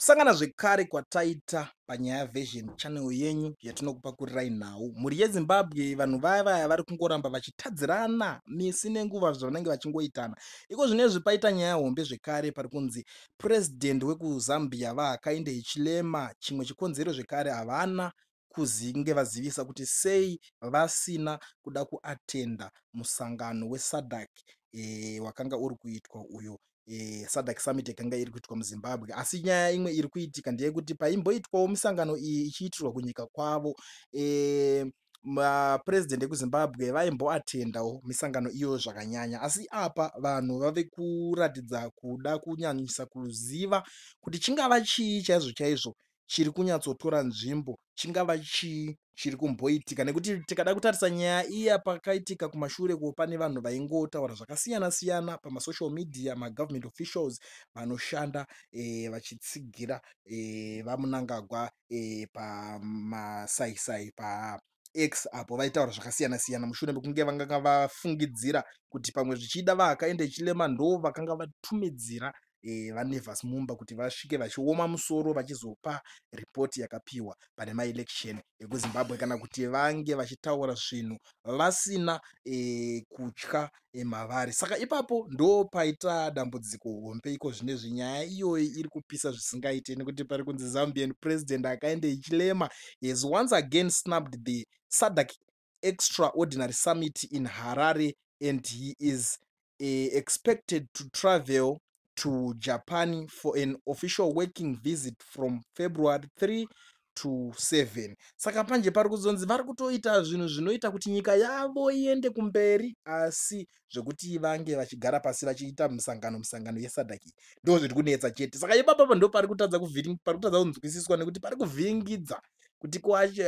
Kusangana zvekare kwataita paNyaya Version channel yenyu yatinokupakurirai nhau. Mhuri yeZimbabwe, vanhu vaya vaya vari kungoramba vachitadzirana misi nenguva zvavanenge vachingoitana. Iko zvinezvi paita nyaya hombe zvekare, pari kunzi President wekuZambia VaHakainde Hichilema, chimwe chikonzero zvekare havana kuzinge vazivisa kuti sei vasina kuda kuatenda musangano weSADC wakanga uri kuitwa uyo, SADC summit yakanga iri kuitwa muZimbabwe. Asi nyaya imwe iri kuitika ndeyekuti paimboitwawo misangano iyi ichiitirwa kunyika kwavo, mapurezidendi ekuZimbabwe vaimboatendawo misangano iyoyo zvakanyanya. Asi apa vanhu vave kuratidza kuda kunyanyisa kuziva kuti chingava chii chaizvo chaizvo chiri kunyatsotora nzvimbo, chingava chii chiri kumboitika. Nekuti tikada kutarisa nyaya iya pakaitika kumashure ko, pane vanhu vaingotaura zvakasiyana siyana pamasocial media, magovernment officials vanoshanda vachitsigira VaMnangagwa pamasaisai paX apo, vaitaura zvakasiyana siyana mushure mekunge vanganga vafungidzira kuti pamwe zvichida VaHakainde Hichilema ndo vakanga vatumidzira VaNevers Mumba kuti vasvike vachioma musoro vachizopa ripoti yakapiwa pane maelection ekuZimbabwe, kana kuti vange vachitaura zvinhu vasina kutya mavari. Saka ipapo ndo paita dambudziko hombe. Iko zvinezvi nyaya iyoyi iri kupisa zvisingaite, nekuti pari kunzi Zambian President Hakainde Hichilema has once again snubbed the SADC extraordinary summit in Harare and he is expected to travel to Japan for an official working visit from February 3 to 7. Saka panje pari kuzonzi vari kutoita zvinhu zvinoita kuti nyika yavo iende kumberi, asi zvekuti vange vachigara pasi vachiita misangano yeSADC ndo zviri kunetsa chete. Saka ipapapa ndo pari kutadza pari kutadza kunzwisiswa, nekuti pari kuvhiringidza kuti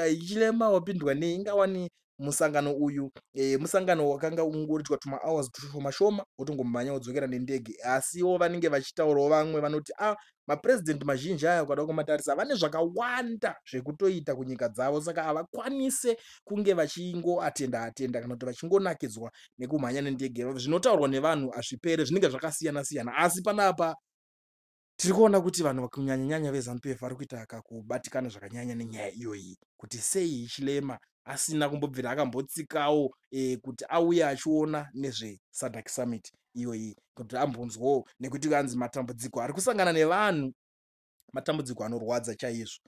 Hichilema wapindwa nei. Ingawani musangano uyu musangano wakanga ungoitwa tumahours tushoma shoma, wotongomhanya wodzokera nendege. Asiwo vanenge vachitaurawo, vamwe vanoti a mapurezidendi mazhinji aya, ukada kumatarisa, vane zvakawanda zvekutoita kunyika dzavo, saka havakwanise kunge vachingoatenda atenda kana kuti vachingonakidzwa nekumhanya nendege. Zvinotaurwa nevanhu hazvipere, zvinenge zvakasiyana siyana. Asi panapa tiri kuona kuti vanhu, kunyanyanyanya veZANU PF, vari kuita kakubatikana zvakanyanya nenyaya iyoyi, kuti sei Hichilema asina kumbobvira akambotsikawo kuti auye achiona nezveSADC summit iyoyi, kuti ambonzwawo. Nekuti anzi matambudziko ari kusangana nevanhu matambudziko anorwadza chaizvo,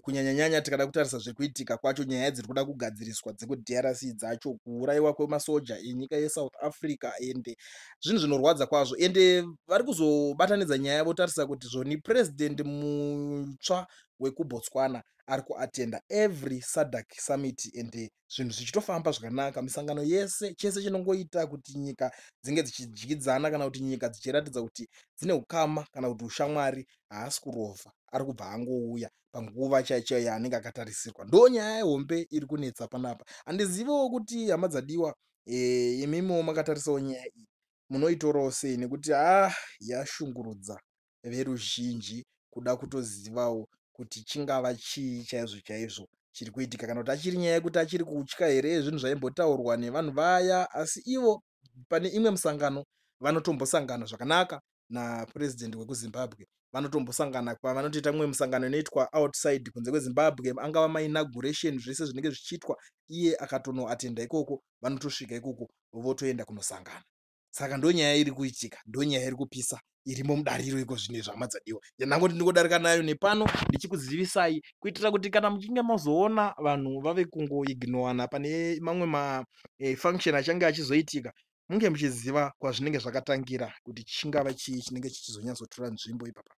kunyanyanyanya tikada kutarisa zviri kuitika kwacho, nyaya dziri kuda kugadziriswa dzekuDRC dzacho, kuurayiwa kwemasoja enyika yeSouth Africa, ende zvinhu zvinorwadza kwazvo. Ende vari kuzobatanidza nyaya, votarisa kuti zvoni purezidendi mutsva wekuBotswana ari kuatenda every SADC summit, ende zvinhu zvichitofamba zvakanaka, misangano yese, chese chinongoita kuti nyika dzinge dzichidyidzana kana kuti nyika dzichiratidza kuti dzine ukama kana kuti ushamwari, haasi kurovha, ari kubva angouya panguva chaiyo chaiyo yaanenge akatarisirwa. Ndo nyaya yehombe iri kunetsa panapa. Handiziviwo kuti, hama dzadiwa, imimiwo makatarisawo nyaya iyi munoitorawo sei, nekuti ha yashungurudza veruzhinji kuda kutozivawo kuti chingava chii chaizvo chaizvo chiri kuitika, kana kuti achiri nyaya yekuti achiri kutya here zvinhu zvaimbotaurwa nevanhu vaya. Asi ivo pane imwe musangano vanotombosangana zvakanaka napurezidendi wekuZimbabwe, vanotombosangana pavanotoita mumwe musangano inoitwa outside, kunze kweZimbabwe, angava mainauguration, zvese zvinenge zvichiitwa, iye akatonoatenda ikoko, vanotosvika ikoko votoenda kunosangana. Saka ndo nyaya iri kuitika, ndo nyaya iri kupisa irimo mudariro iko zvino izvi, hama dzadiwa. Yandangoti ndingodarika nayo nepano ndichikuzivisai, kuitira kuti kana muchinge mazoona vanhu vave kungoignowana pane mamwe mafunction achange achizoitika, munge muchiziva kwazvinenge zvakatangira, kuti chingava chii chinenge chichizonyatsotora nzvimbo ipapa.